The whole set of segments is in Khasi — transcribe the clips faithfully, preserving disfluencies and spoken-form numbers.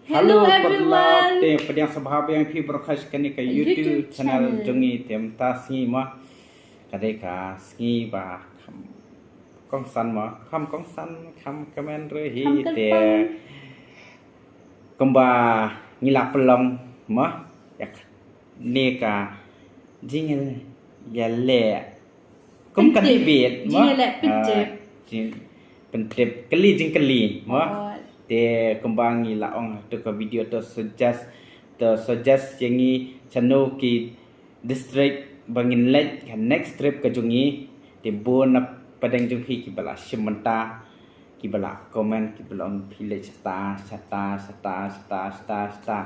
Hello, hello, everyone. Te pdiang sngewbha biang phi baroh kane ka YouTube channel jong ngi. Te mynta sngi ma ka dei ka sngi ba kham kongsan ma, kham kongsan, kham kmen ruh hi. Te kumba ngi la pynlong ma ïa kane ka jingïaleh kum ka debate ma, jingïaleh pyntip, jing pyntip kylli jingkylli ma. Te kumba ngi la ong ha tu ka video, to suggest, to suggest ïa ngi shano ki district ba ngin leit ka next trip ka jong ngi. Te bun na pdeng jong phi kiba la shim bynta, kiba la comment, kiba la ong phi leit shata shata shata shata shata shata.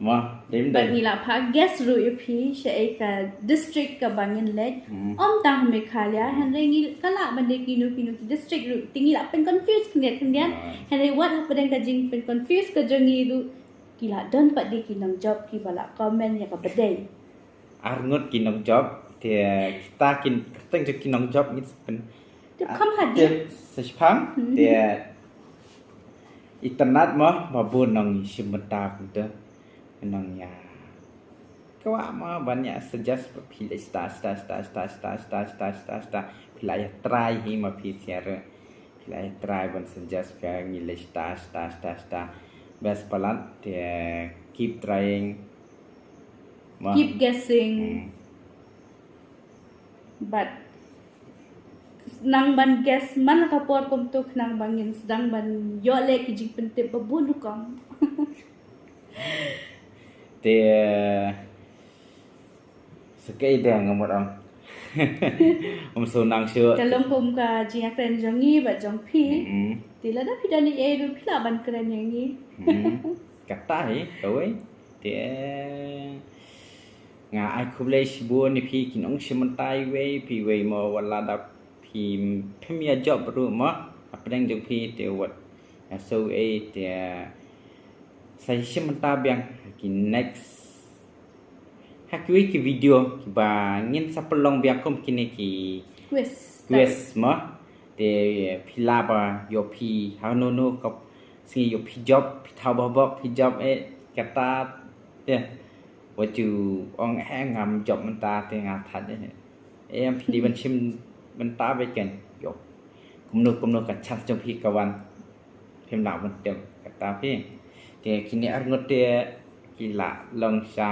Mo, dei. Bad ngi la phah guess ruh ïa phi shaei ka district kaba ngin leit. Ym tang Meghalaya, hynrei ngi ka lah ban dei kino kino ki district ruh. Te ngi la pyn confuse khyndiat khyndiat. Hynrei wat hapdeng ka jingpyn confuse ka jong ngi ruh, ki la don pat de ki nongjop kiba la comment ïa kaba dei. Arngut ki nongjop, te kita ki kyrteng jong ki nongjop ngi sa pyn, te kham hadien sa shipang. Te itynnad mo ba bun nongshim bynta kumta, nongïa kwah mo ban ïa suggest ba phi leit shata shata shata shata shata shata shata shata shata. Phi la ïa try hi ma phi shisha ruh. Phi la ïa try ban suggest ba ngi leit shata shata shata shata. Best palat, te keep trying. Keep guessing. Bad nang ban guess man la ka por kumta khnang ba ngin sdang ban ïoh leh ki jingpyntip ba bun rukom. Te sa kaei de nga mut ong. Ym shu nang shu. Ka long kum ka jingïakren jong ngi bad jong phi. Te lada phi don ei ei ruh phi lah ban kren ïa ngi. Kata hi kawei. Te nga ai khublei shibun ïa phi ki nongshim bynta iwei pa iwei mo, wat lada phi phim ïa jop ruh mo, hapdeng jong phi te wat ïa shu ei, te sa ïa shim bynta biang ha ki next, ha kiwei ki video kiba ngin sa pynlong biang kum kine ki quiz mo. Te phi lah ba ïoh phi hangno hangno ka sngi ïoh phi jop, phi thaw bok bok phi jop, eh, kata te. Wat ju ong eh ngam jop mynta te nga thait eh. Em phi dei ban shim bynta beit kan. Ïoh kumno kumno ka chance jong phi ka wan. Phim lah ban tip kata phi. Te kine arngut te ki la long sha,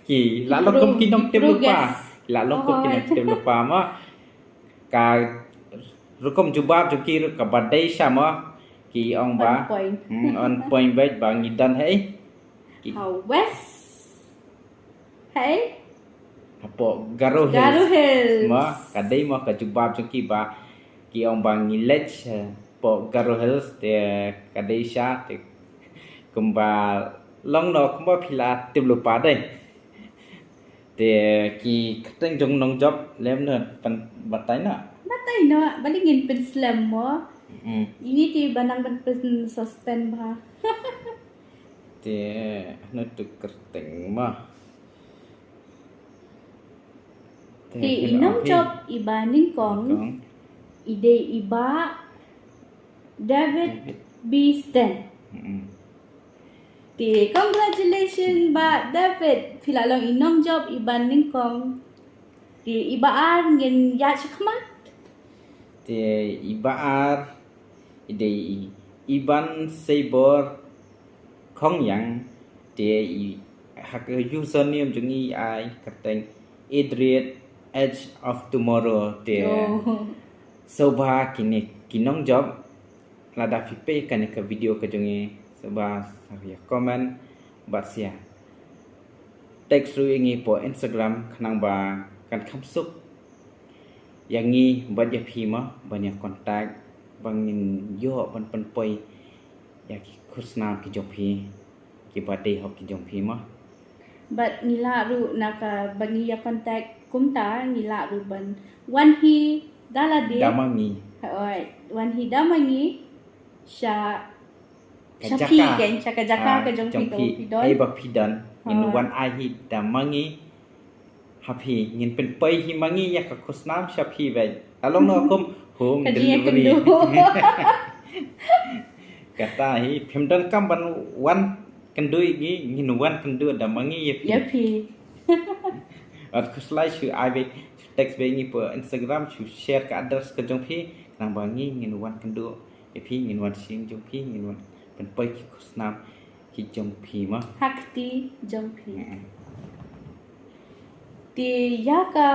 ki la long kum ki nongtip lypa. Ki la long kum ki nongtip lypa mo. Ka rukom jubab jong ki ruh kaba dei sha mo, ki ong ba on point. Hmm, on point beit ba ngi don hei. Ha West. Hei? Hapoh Garo Hills. Garo Hills. Mo, ka dei mo ka jubab jong ki ba ki ong ba ngi leit hapoh Garo Hills, te ka dei sha, te kumba long noh kumba phi la tip lypa dei. Te ki kyrteng jong nongjop lem noh pyn batai noh. Batai noh, balei ngin pynslem mo. Hmm. Ini te ba nang ban pynsuspend bha. Te hano tu kyrteng mo. Te i nongjop iba nyngkong i dei i Bah David Bisden. Hmm. Te congratulations Bah David, phi la long i nongjop iba nyngkong. Te iba ar ngin ïaid shakhmat. Te iba ar i dei i Iban Seibor Khongyang, te i ha ka username jong i ai kyrteng Adrian Edge of Tomorrow. Te sngewbha kine ki nongjop, lada phi peit kane ka video ka jong i, sngewbha sa ïa comment bad share. Text ruh ïa ngi hapoh Instagram khnang ba kan kham suk ïa ngi bad ïa phi mo ban ïa contact ba ngin ïoh ban pynpoi ïa ki khusnam ki jong phi, kiba dei hok ki jong phi mo. Bad ngi lah ruh na kaba ngi ïa contact kumta ngi lah ruh ban wan hi da lade. Da ma ngi. Hooid, wan hi da ma ngi sha Sha phi kan, sha ka jaka ka jong phi, ka phi don. Hei ba phi don. Ngin wan ai hi da ma ngi ha phi, ngin pynpoi hi ma ngi ïa ka khusnam sha phi beit. Ka long noh kum home delivery. Ka jingïakynduh. Kata hi, phim donkam ban wan kynduh ïa ngi, ngin wan kynduh da ma ngi ïa phi. Ïa phi. Wat khuslai shu ai beit, shu text beit ïa ngi pha Instagram, shu share ka address ka jong phi, khnang ba ngi ngin wan kynduh ïa phi, ngin wan sha ïing jong phi, ngin wan pynpoi ki khusnam ki jong phi mo. Ha kti jong phi. Hmm. Te ïa ka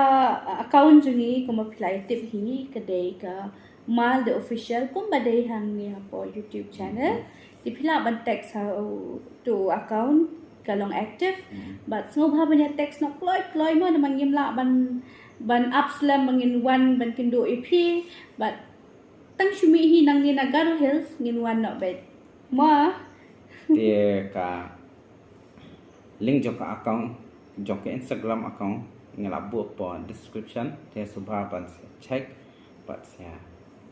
account jong ngi, kumba phi la ïa tip hi, ka dei ka Mal The Official, kumba dei hangne hapoh YouTube channel. Hmm. Te phi lah ban text ha uto u account, ka long active. Hmm. Bad sngewbha ban ïa text noh kloi kloi mo, namar ngim lah ban, ban ap slem ba ngin wan ban kynduh ïa phi. Bad tang shu mih hi nangne na Garo Hills ngin wan noh beit mo. Te ka link jong ka account, jong ka Instagram account, nga la buh hapoh description, te sngewbha ban sa check, bad sa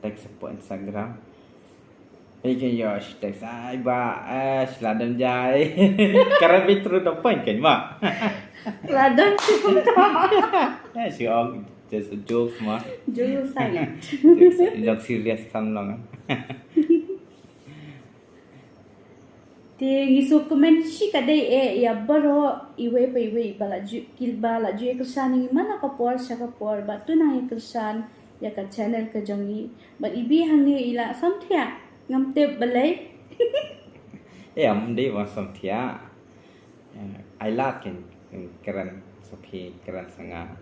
text hapoh Instagram. Ei ke ïoh shu text, ai ba, eh, shu la don jai. Karen beit ruh da point kein mo. La don shu kumta. Eh, shu ong, just a joke mo. Joke aside. Joke, joke serious tam long. Te ngi sngewkmen shikatdei eh ïa baroh iwei pa iwei ba la ju, kiba la ju ïa kyrshan ïa ngi man la ka por sha ka por, bad to nang ïa kyrshan ïa ka channel ka jong ngi. Bad i Bi hangne i la samthiah, ngam tip balei. Eh, ym dei ba samthiah. Eh, ai lad kein, kein kren sa phi, kren sa nga.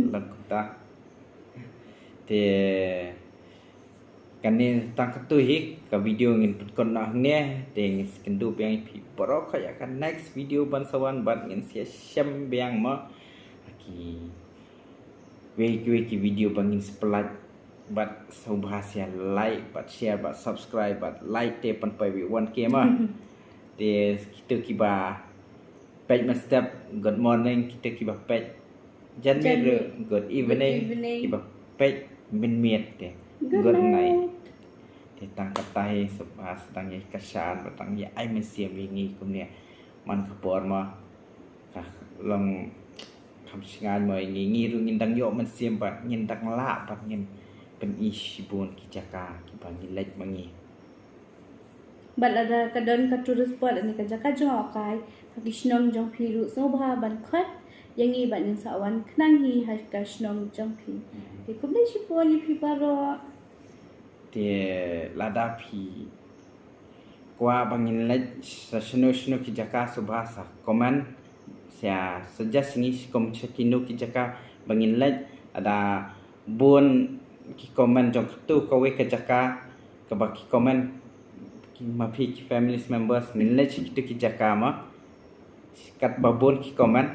Lang kumta. Te kane tang katto hi ka video ngin pynkut noh hangne, te ngin sa kynduh biang ïa phi baroh ïa ka next video ban sa wan, bad ngin sa ïashem biang mo ha kiwei kiwei ki video ba ngin sa pynlait, bad sngewbha sa like, bad share, bad subscribe, bad like te pynpoi ïa wan ke mo. Te kito kiba peit mynstep, good morning, kito kiba peit janmiet ruh, good evening, kiba peit mynmiet te, good night. Te tang kata hi, sngewbha sa dang ïa kyrshan, bad dang ïa ai mynsiem ïa ngi kumne man ka por mo. Ka long kham shngaiñ mo ïa ngi, ngi ruh ngin dang ïoh mynsiem bad ngin dang lah bad ngin pyni shibun ki jaka kiba ngi leit ma ngi. Bad lada ka don ka tourist spot ne ka jaka jngohkai ha ki shnong jong phi ruh, sngewbha ban khot ïa ngi bad ngin sa wan khnang hi ha ka shnong jong phi. Hmm. Te khublei shibun ïa phi baroh. Te lada phi kwah ba ngin leit sha shano shano ki jaka, sngewbha sa comment, sa suggest ngi sha kum sha kino ki jaka ba ngin leit. Lada bun ki comment jong katto kawei ka jaka kaba ki comment ki ma phi ki family members, ngin leit sha kito ki jaka mo. Katba bun ki comment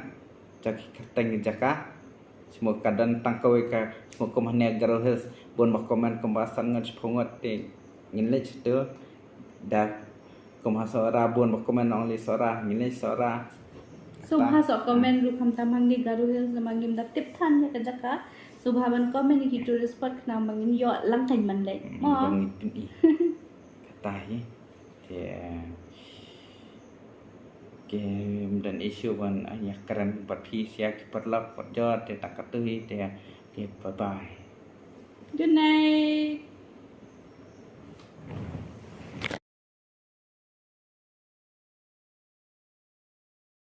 jong ki kyrteng ki jaka. Sngewbha ka don tang kawei ka, sngewbha kum hangne Garo Hills bun ba comment kumba san ngut shiphew ngut, te ngin leit shato. Da kum ha Sohra bun ba comment only Sohra, ngin leit Sohra. Sngewbha sa comment ruh khamtam hangne Garo Hills namar ngim da tip than ïa ka jaka. Sngewbha ban comment ïa ki tourist spot khnang ba ngin ïoh lang kan ban leit. Hmm, mo. Ba ngin pyni. Kata hi. Te, te ym don issue ban, ah, ïa kren bad phi sha ki paralok parajor, te tang katto hi te, te bye bye. Good night.